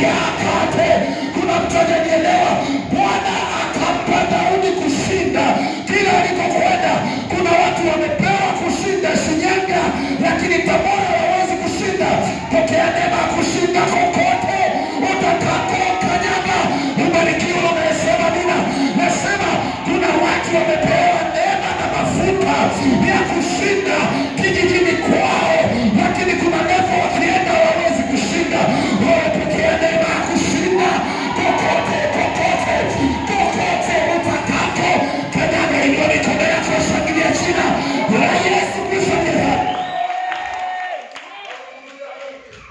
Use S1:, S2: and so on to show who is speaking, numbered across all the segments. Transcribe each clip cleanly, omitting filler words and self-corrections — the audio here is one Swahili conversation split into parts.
S1: Yakate. Kuna mtu hajanielewa? Bwana akampa Daudi kushinda kila alikokwenda. Kuna watu wamepewa kushinda Shinyanga, lakini Tabora hawawezi kushinda. Pokea neema ya kushinda kokote utakako kanyaga. Ubarikiwe unayesema nina. Nasema kuna watu wamepewa neema na mafuta ya kushinda kijijini kwao, lakini kuna level wakienda hawawezi kushinda. Wamepokea neema ya kushinda kokote, kokote, kokote utakako kanyaga. Inua mikono yako, shangilia jina la Yesu Kristo aliye hai.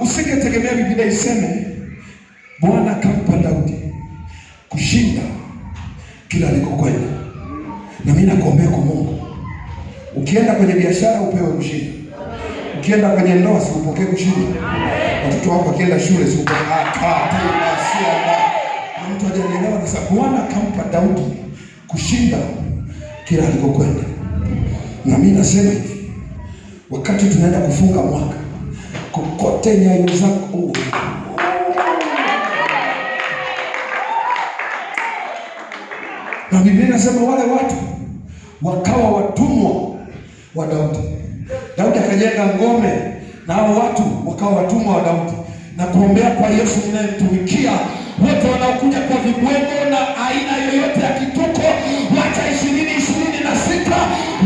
S2: Usingetegemea Biblia iseme Bwana akampa Daudi kushinda kila alikokwenda. Na mimi nakuombea kwa Mungu, ukienda kwenye biashara upewe kushinda, ukienda kwenye ndoa si upokee kushinda, watoto wako wakienda shule si upokee. Na mtu hajanielewa. Sasa Bwana akampa Daudi kushinda kila alikokwenda, na mimi nasema hivi, wakati tunaenda kufunga mwaka, kokote nyayo zako, oh. Na Biblia inasema wale watu wakawa watumwa wa Daudi. Daudi akajenga ngome na hao watu wakawa watumwa wa Daudi. Na kuombea kwa Yesu ninayemtumikia, wote wanaokuja kwa vibwengo na aina yoyote ya kituko, wacha 2026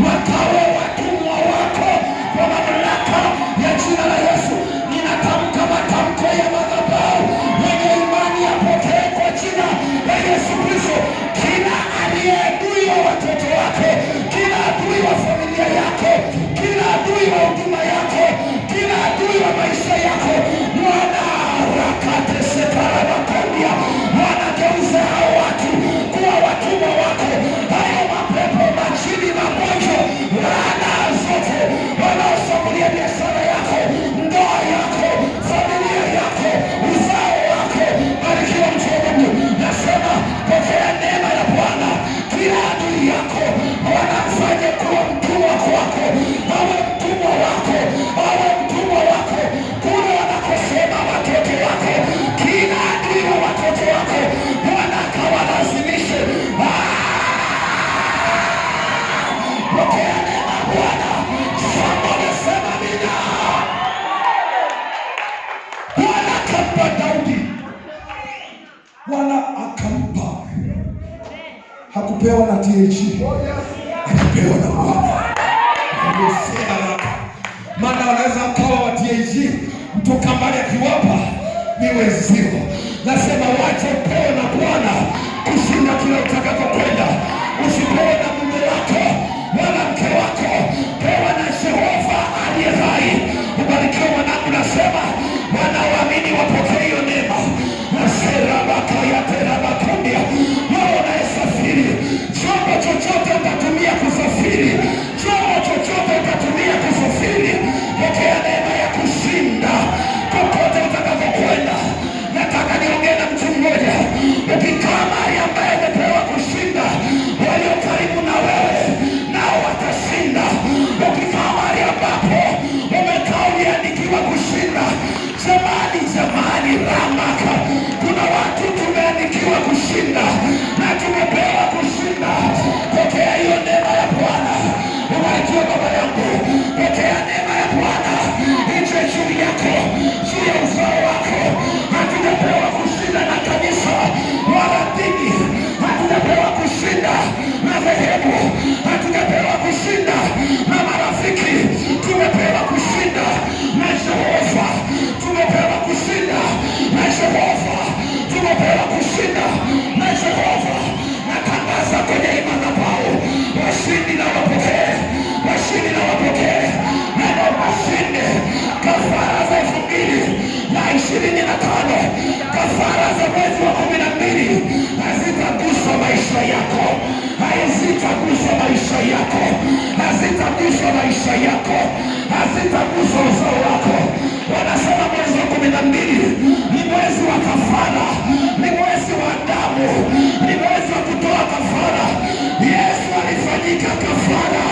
S2: wakawe watumwa wako kwa mamlaka ya jina la Yesu. Ninatamka matamko ya madhabahu, mwenye imani apokee kwa jina la Yesu Kristo. Kila aliye adui wa watoto wako, kila adui wa familia yako, kila adui wa huduma yako, kila adui wa maisha yako, Bwana rakate sekaramakondia, Bwana geuze hao watu kuwa watumwa wako. Hayo mapepo, majini, magonjwa, laana zote wanaoshambulia biashara yako, ndoa yako, familia yako, uzao wako, barikiwa mtu wa Mungu. Nasema pokea neema ya Bwana. Kila adui yako Bwana mfanye kuwa mtumwa kwako, awe mtumwa wako, awe mtumwa wako kule wanakosema watoto wako, kila adui wa watoto wako Bwana akawalazimishe. Pokea neema ya Bwana. Somebody sema amina. Bwana akampa Daudi, Bwana akampa, hakupewa na TH, alipewa na Bwana. Maana wanaweza akawa wa TAG, mtu kambali akiwapa ni wenzio. Nasema wache upewe na Bwana kushinda kila utakapokwenda. Usipewe na mume wako wala mke wako, pewa na Jehova aliye hai. Ubarikiwe mwanangu, nasema wanaoamini wapokee hiyo neema. Naserabakayateramakondia, wewe unayesafiri, chombo chochote utatumia kusafiri, chombo chochote utatumia kusafiri, pokea neema ya kushinda kokote utakapokwenda. Nataka niongee na mtu mmoja, ukikaa mahali ambaye amepewa kushinda, walio karibu na wewe nao watashinda. Ukikaa mahali ambapo umekaa uliandikiwa kushinda, jamani, jamani, ramaka, kuna watu tumeandikiwa kushinda na tumepewa kushinda. Pokea hiyo neema ya Bwana. Ubarikiwe baba yangu, pokea neema ya Bwana ije juu yako, juu ya uzao wako. Hatujapewa kushinda na kanisa wala dini, hatujapewa kushinda na dhehebu, hatujapewa kushinda na marafiki, tumepewa kushinda na Jehova, tumepewa kushinda na Jehova, tumepewa kushinda na Jehova. Natangaza kwenye hii madhabahu, washindi na wapokee, washindi na wapokee, neno washinde. Kafara za 2025, kafara za mwezi wa 12 hazitagusa maisha yako, hazitagusa maisha yako, hazitagusa maisha yako, hazitagusa uzao wako. Wanasema mwezi wa 12 ni mwezi wa kafara, ni mwezi wa damu, ni mwezi wa kutoa kafara. Yesu alifanyika kafara.